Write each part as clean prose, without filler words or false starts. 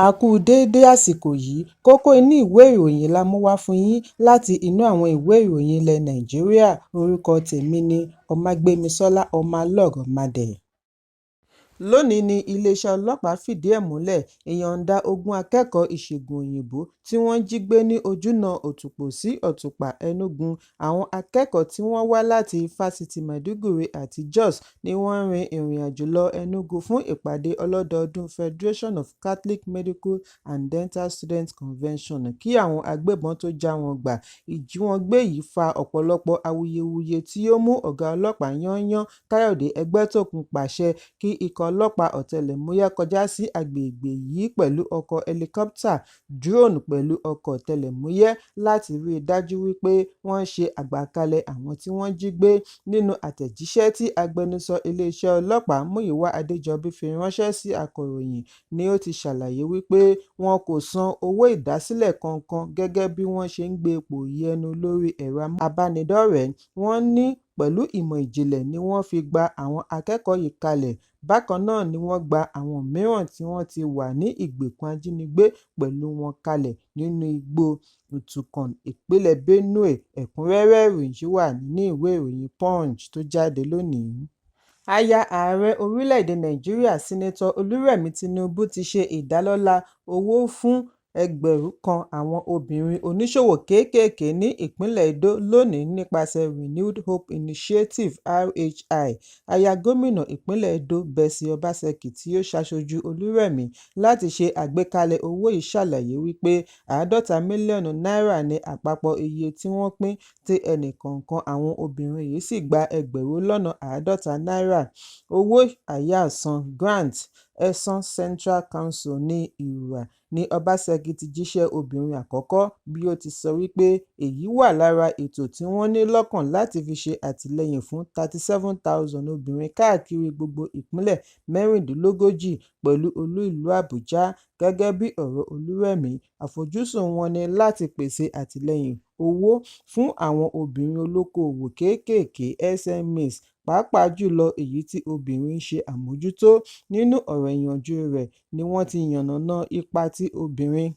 A kú déédé àsìkò yìí. Kókó inú ìwé ìròyìn la mú wá fún yín láti inú àwọn ìwé ìròyìn ilẹ̀ Nàìjíríà. Orúkọ tèmi ni Ọmágbémisọ́lá Ọmọlọ́rọ̀mádé. Lónìí ní iléeṣẹ́ ọlọ́pàá fìdí ẹ̀ múlẹ̀ ìyọ̀ǹda 20 akẹ́kọ̀ọ́ ìṣègùn òyìnbó tí wọ́n jí gbé ní ojúnà Otukpo sí Otukpa, Enugu. Àwọn akẹ́kọ̀ọ́ tí wọ́n wá láti Fásitì Maiduguri àti Jos ni wọ́n rin ìrìnàjò lọ Enugu fún ìpàdé ọlọ́dọọdún Federation of Catholic Medical and Dental Students Convention kí àwọn agbébọn tó já wọn gbà. Ìjíwọ́ngbé yìí fa ọ̀pọ̀lọpọ̀ awuyewuye tí ó mú ọ̀gá ọlọ́pàá yányán Káyọ̀dé Ẹgbẹ́tókun pàṣẹ kí ikọ̀ ọlọ́pàá ọ̀tẹlẹ̀múyẹ́ kọjá sí agbègbè yìí pẹ̀lú ọkọ̀ hẹlikópítà, drone pẹ̀lú ọkọ̀ ọ̀tẹlẹ̀múyẹ́ láti rí i dájú wípé wọ́n ṣe àgbàkalẹ̀ àwọn tí wọ́n jí gbé. Nínú àtẹ̀jíṣẹ́ tí agbẹnusọ iléeṣẹ́ ọlọ́pàá Múyìwá Adéjọbí fi ránṣẹ́ sí akọ̀ròyìn ni ó ti ṣàlàyé wípé wọn kò san owó ìdásílẹ̀ kankan gẹ́gẹ́ bí wọ́n ṣe ń gbé pòòyì ẹnu lórí ẹ̀rọ abánidọ́rẹ̀ẹ́. Wọ́n ní pẹ̀lú ìmọ̀ ìjìnlẹ̀ ni wọ́n fi gba àwọn akẹ́kọ̀ọ́ yìí kalẹ̀. Bákan náà ni wọ́n gba àwọn mìíràn tí wọ́n ti wà ní ìgbèkùn ajínigbé pẹ̀lú wọn kalẹ̀ nínú igbó Utukon, ìpínlẹ̀ Benue. Ẹ̀kúnrẹ́rẹ́ ìròyìn yìí wà nínú ìwé ìròyìn Punch tó jáde lónìí. Aya ààrẹ orílẹ̀-èdè Nàìjíríà, Senator Olúrẹ̀mí Tinubu ti ṣe ìdálọ́lá owó fún 1,000 àwọn obìnrin oníṣòwò kéékèèké ní ìpínlẹ̀ Edo lónìí nípasẹ̀ Renewed Hope Initiative (RHI). Aya gómìnà ìpínlẹ̀ Edo, Betsy Obaseki, tí ó ṣaṣojú Olúrẹ̀mí láti ṣe àgbékalẹ̀ owó yìí ṣàlàyé wípé 50 mílíọ̀nù náírà ní àpapọ̀ iye tí wọ́n pín, tí ẹnì kọ̀ọ̀kan àwọn obìnrin yìí sì gba 50,000 náírà. Owó àyáàsan grant Esan Central Council ní Irrua ní Obaseki ti jíṣẹ́ obìnrin àkọ́kọ́, bí ó ti sọ wípé èyí wà lára ètò tí wọ́n ní lọ́kàn láti fi ṣe àtìlẹ́yìn fún 37,000 obìnrin káàkiri gbogbo ìpínlẹ̀ 36 pẹ̀lú olú ìlú Àbújá. Gẹ́gẹ́ bí ọ̀rọ̀ Olúrẹ̀mí, àfojúsùn wọn ni láti pèsè àtìlẹ́yìn owó fún àwọn obìnrin olókoòwò kéékèèké SMEs, pàápàá jùlọ èyí tí obìnrin ń ṣe àmójútó. Nínú ọ̀rọ̀ ìyànjú rẹ̀ ni wọ́n ti yànnàná ipa tí obìnrin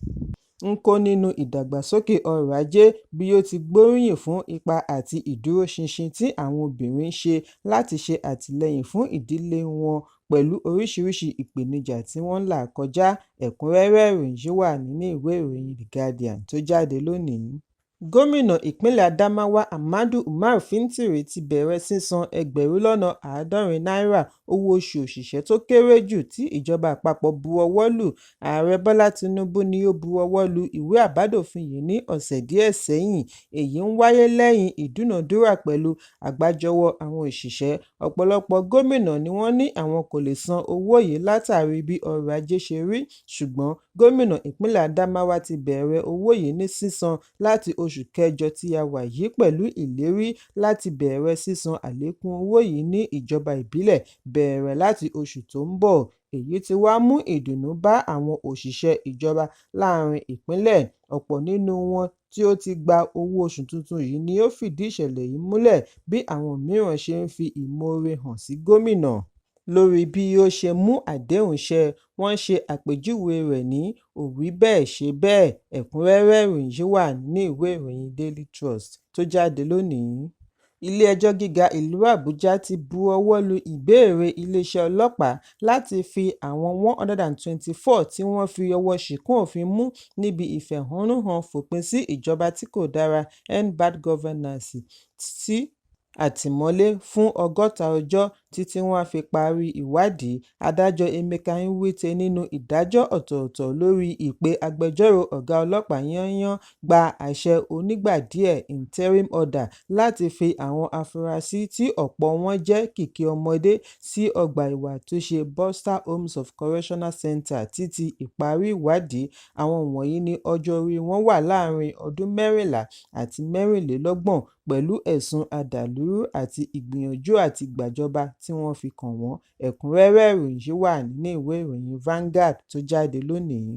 ń kó nínú ìdàgbàsókè ọrọ̀ ajé, bí ó ti gbóríyìn fún ipa àti ìdúróṣinṣin tí àwọn obìnrin ń ṣe láti ṣe àtìlẹ́yìn fún ìdílé wọn pẹ̀lú oríṣiríṣi ìpèníjà tí wọ́n ń là kọjá. Ẹ̀kúnrẹ́rẹ́ ìròyìn yìí wà nínú ìwé ìròyìn The Guardian tó jáde lónìí. Gómìnà ìpínlẹ̀ Adamawa, Ahmadu Umaru Fintiri, ti bẹ̀rẹ̀ sísan 70,000 náírà owó oṣù òṣìṣẹ́ tó kéré jù tí ìjọba àpapọ̀ bu ọwọ́ lù. Ààrẹ Bọ́lá Tinubu ni ó bu ọwọ́ lu ìwé àbádòfin yìí ní ọ̀sẹ̀ díẹ̀ sẹ́yìn. Èyí ń wáyé lẹ́yìn ìdúnàádúrà pẹ̀lú àgbájọwọ́ àwọn òṣìṣẹ́. Ọ̀pọ̀lọpọ̀ gómìnà ni wọ́n ní àwọn kò lè san owó yìí látàrí bí ọrọ̀ ajé ṣe rí, ṣùgbọ́n gómìnà ìpínlẹ̀ Adamawa ti bẹ̀rẹ̀ owó yìí ní sísan láti oṣù kẹjọ tí a wà yìí pẹ̀lú ìlérí láti bẹ̀rẹ̀ sísan àlékún owó yìí ní ìjọba ìbílẹ̀ bẹ̀rẹ̀ láti oṣù tó ń bọ̀. Èyí tí wá mú ìdùnnú bá àwọn òṣìṣẹ́ ìjọba láàárín ìpínlẹ̀. Ọ̀pọ̀ nínú wọn tí ó ti gba owó oṣù tuntun yìí ni ó fìdí ìṣẹ̀lẹ̀ yìí múlẹ̀ bí àwọn mìíràn ṣe ń fi ìmoore hàn sí gómìnà lórí bí ó ṣe mú àdéhùn ṣẹ. Wọ́n ṣe àpèjúwe rẹ̀ ní ó-wí-bẹ́ẹ̀-ṣe-bẹ́ẹ̀. Ẹ̀kúnrẹ́rẹ́ ìròyìn yìí wà nínú ìwé ìròyìn Daily Trust tó jáde lónìí. Ilé-ẹjọ́ Gíga ìlú Àbújá ti bu ọwọ́ lu ìbéèrè iléeṣẹ́ ọlọ́pàá láti fi àwọn 124 tí wọ́n fi ọwọ́ ṣìkún òfin mú níbi ìfẹ̀hónúhàn fòpin sí ìjọba tí kò dára End Bad Governance sí àtìmọ́lé fún 60 ọjọ́ títí wọ́n á fi parí ìwádìí. Adájọ́ Emeka Nwite, nínú ìdájọ́ ọ̀tọ̀ọ̀tọ̀ lórí ìpè agbẹjọ́rò ọ̀gá ọlọ́pàá yányán, gba àṣẹ onígbà díẹ̀ interim order láti fi àwọn afurasí tí ọ̀pọ̀ wọn jẹ́ kìkì ọmọdé sí ọgbà ìwàtúnṣe Borstal Homes of Correctional Centre títí ìparí ìwádìí. Àwọn wọ̀nyí ní ọjọ́ orí wọn wà láàárín ọdún 14 àti 24 pẹ̀lú ẹ̀sùn adàlúrú àti ìgbìyànjú àti gbàjọba tí wọ́n fi kàn wọ́n. Ẹ̀kúnrẹ́rẹ́ ìròyìn yìí wà nínú ìwé ìròyìn Vanguard tó jáde lónìí.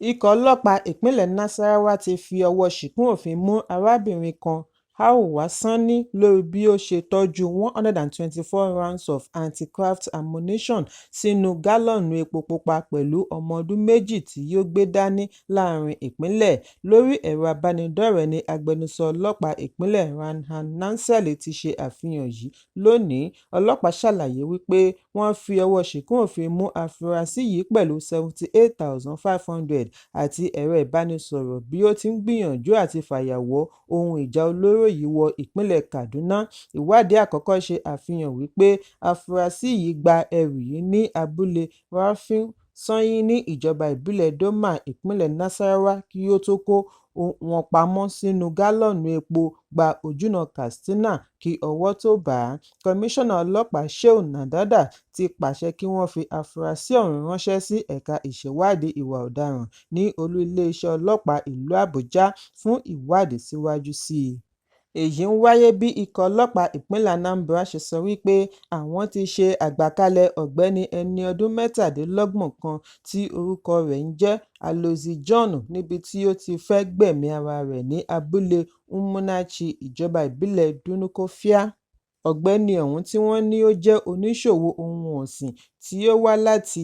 Ikọ̀ ọlọ́pàá ìpínlẹ̀ Nasarawa ti fi ọwọ́ ṣìkún òfin mú arábìnrin kan Auwal Sani lórí bí ó ṣe tọ́jú 124 rounds of anti-aircraft ammunition sínú gálọ́ọ̀nù epo pupa pẹ̀lú ọmọ ọdún méjì tí ó gbé dání láàárín ìpínlẹ̀. Lórí ẹ̀rọ ìbánidọ́rẹ̀ẹ́ ní agbẹnusọ ọlọ́pàá ìpínlẹ̀ Rahman Nansel ti ṣe àfihàn yìí lónìí. Ọlọ́pàá ṣàlàyé wípé wọ́n fi ọwọ́ ṣìkún òfin mú afurasí yìí pẹ̀lú 78,500 àti ẹ̀rọ ìbánisọ̀rọ̀ bí ó ti ń gbìyànjú àti fàyàwọ́ ohun ìjà olóró yìí wọ ìpínlẹ̀ Kaduna. Ìwádìí àkọ́kọ́ ṣe àfihàn wípé afurasí yìí gba ẹrù yìí ní abúlé Rafin Tsanyi ní ìjọba ìbílẹ̀ Doma, ìpínlẹ̀ Nasarawa kí ó tó kó wọn pamọ́ sínú gálọ́ọ̀nù epo gba ojúnà Katsina kí ọwọ́ tó bà á. Kọmíṣánná Ọlọ́pàá Shehu Nandada ti pàṣẹ kí wọ́n fi afurasí ọ̀hún ránṣẹ́ sí Ẹ̀ka Ìṣèwádìí Ìwà Ọ̀daràn ní olú iléeṣẹ́ ọlọ́pàá ìlú Àbújá fún ìwádìí síwájú sí i. Èyí ń wáyé bí ikọ̀ ọlọ́pàá ìpínlẹ̀ Anambra ṣe sọ wípé àwọn ti ṣe àgbékalẹ̀ ọ̀gbẹ́ni ẹni ọdún 37 kan tí orúkọ rẹ̀ ń jẹ́ Alozie John níbi tí ó ti fẹ́ gbẹ̀mí ara rẹ̀ ní abúlé Umunnachi, ìjọba ìbílẹ̀ Dunukọfịa. Ọ̀gbẹ́ni ọ̀hún tí wọ́n ní ó jẹ́ oníṣòwò ohun ọ̀sìn tí ó wá láti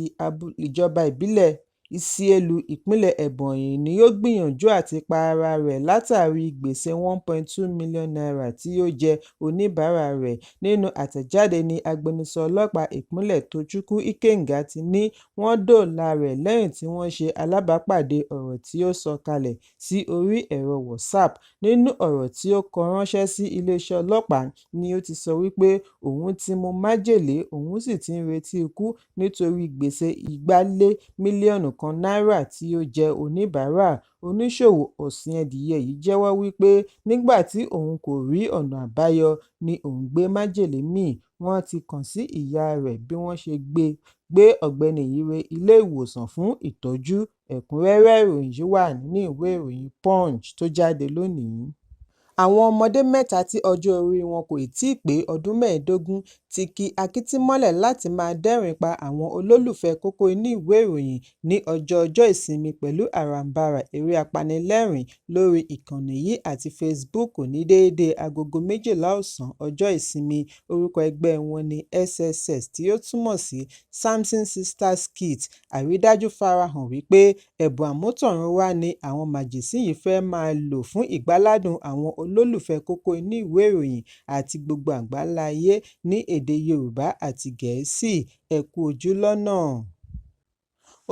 ìjọba ìbílẹ̀ Ishielu, ìpínlẹ̀ Ebonyi ni ó gbìyànjú àti pa ara rẹ̀ látàrí gbèsè ₦1.2 mílíọ̀nù tí ó jẹ oníbàárà rẹ̀. Nínú àtẹ̀jáde ní agbẹnusọ ọlọ́pàá ìpínlẹ̀ Tochukwu Ikenga ti ní wọ́n dóòlà rẹ̀ lẹ́yìn tí wọ́n ṣe alábàápàdé ọ̀rọ̀ tí ó sọ kalẹ̀ sí orí ẹ̀rọ WhatsApp. Nínú ọ̀rọ̀ tí ó kọ ránṣẹ́ sí iléeṣẹ́ ọlọ́pàá ni ó ti sọ wípé òun ti mu májèlé òun sì ti ń retí ikú nítorí gbèsè igba-lé mílíọ̀nù kan náírà tí ó jẹ oníbàárà. Oníṣòwò ọ̀sìn adìẹ yìí jẹ́wọ́ wípé nígbà tí òun kò rí ọ̀nà àbáyọ ni òun gbé májèlé mì. Wọ́n ti kàn sí ìyá rẹ̀ bí wọ́n ṣe gbé ọ̀gbẹ́ni yìí re ilé ìwòsàn fún ìtọ́jú. Ẹ̀kúnrẹ́rẹ́ ìròyìn yìí wà nínú ìwé ìròyìn Punch tó jáde lónìí. Àwọn ọmọdé mẹ́ta tí ọjọ́ orí wọn kò tíì pé ọdún 15 ti ki akítí mọ́lẹ̀ láti máa dẹ́rìn pa àwọn olólùfẹ́ kókó inú ìwé ìròyìn ní ọjọọjọ́ Ìsinmi pẹ̀lú àràǹbarà eré apanilẹ́rìn-ín lórí ìkànnì yìí àti Facebook ní déédé aago 12 ọ̀sán ọjọ́ Ìsinmi. Orúkọ ẹgbẹ́ wọn ni SSS tí ó túmọ̀ sí Samson Sister Skit. Àrídájú farahàn wípé ẹ̀bùn àmútọ̀runwá ni àwọn màjèsín yìí fẹ́ máa lò fún ìgbáládùn àwọn olólùfẹ́ kókó inú ìwé ìròyìn àti gbogbo àgbáńlá ayé ní èdè Yorùbá àti Gẹ̀ẹ́sì. Ẹ kú ojú lọ́nà.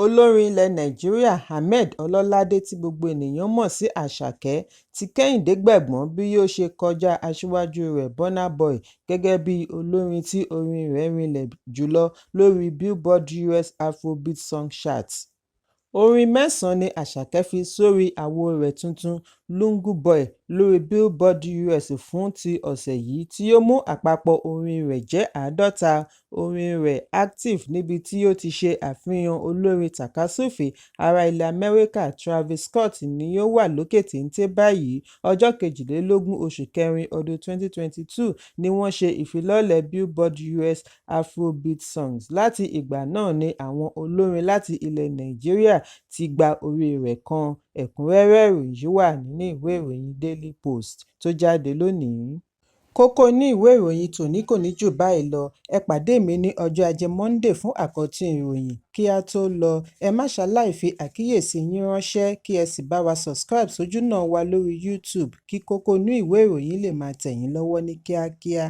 Olórin ilẹ̀ Nàìjíríà Ahmed Ọlọ́ládé tí gbogbo ènìyàn mọ̀ sí Àṣàkẹ́ ti kẹ́hìndé gbẹ̀gbọ́n bí ó ṣe kọjá aṣíwájú rẹ̀ Burna Boy gẹ́gẹ́ bí olórin tí orin rẹ̀ rinlẹ̀ jùlọ lórí Billboard US Afrobeat Song Chart. Orin mẹ́sàn-án ni Àṣàkẹ́ fi sórí àwo rẹ̀ tuntun Lungu Boy lórí Billboard US fún ti ọ̀sẹ̀ yìí tí ó mú àpapọ̀ orin rẹ̀ jẹ́ 50. Orin rẹ̀ Active níbi tí ó ti ṣe àfihàn olórin tàkasúfèé ará ilẹ̀ Amẹ́ríkà Travis Scott ni ó wà lókè téńté báyìí. Ọjọ́ 22 oṣù kẹrin ọdún 2022 ni wọ́n ṣe ìfilọ́lẹ̀ Billboard US Afrobeat Songs. Láti ìgbà náà ni àwọn olórin láti ilẹ̀ Nàìjíríà ti gba orí rẹ̀ kan. Ẹ̀kúnrẹ́rẹ́ ìròyìn yìí wà nínú ìwé ìròyìn Daily Post tó jáde lónìí. Kókó inú ìwé ìròyìn tòní kò ní jù báyìí lọ. Ẹ pàdé mi ní ọjọ́ Ajé Monday fún àkọ́tún ìròyìn. Kí á tó lọ, ẹ má ṣaláì fi àkíyèsí yín ránṣẹ́ kí ẹ sì bá wa subscribe sójúnà wa lórí YouTube kí kókó inú ìwé ìròyìn lè máa tẹ̀ yín lọ́wọ́ ní kíákíá.